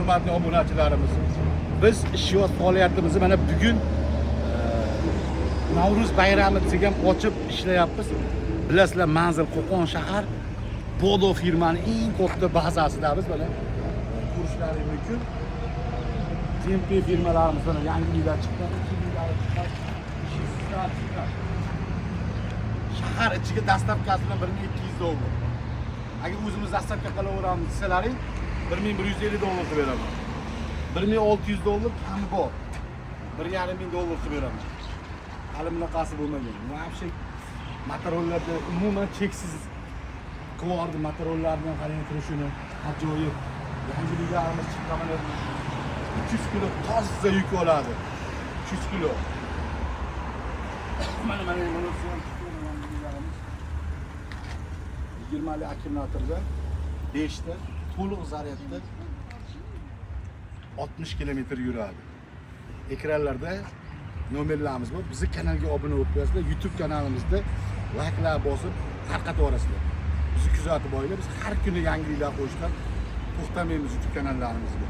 Hurmatli obunachilarimiz, biz ishyoz faoliyatimizni mana bugun Navruz bayrami desak ham ochib ishlayapmiz. Bilasizlar, manzil Qo'qon shahar, Podo firmani eng katta bazasidamiz. Mana ko'rishlaring mumkin. Tempe firmalarimiz mana yangiliklar chiqqan, ikkinchilari chiqqan, ishsizlar chiqqan. Shahar ichiga доставка si bilan 1200 dollar. Agar o'zimiz доставка qilaveramiz desalaring, 1150 dollar qilib beraman. 1600 dollar kami bor. 1500 dollar qilib beraman. Hali bunaqasi bo'lmagan. Вообще motorollarda umuman cheksiz qilib yubordi motorollarni, qarang turishini. Ajoyib. Yangiliklarimiz chiqqan, mana 300 kilo toza yuk oladi. 300 kilo. Mana shu ham chiqqan yangiliklarimiz. 20 li akkumulyatorda 5 ta to'liq zaryadda 60 kilometr yuradi. Ekranlarda nomerlarimiz bor. Bizni kanalga obuna bo'lib qo'yasizlar. YouTube kanalimizda layklar bosib tarqatib yuborasizlar. Bizni kuzatib boringlar. Biz har kuni yangiliklar qo'yishdan to'xtamaymiz YouTube kanallarimizga.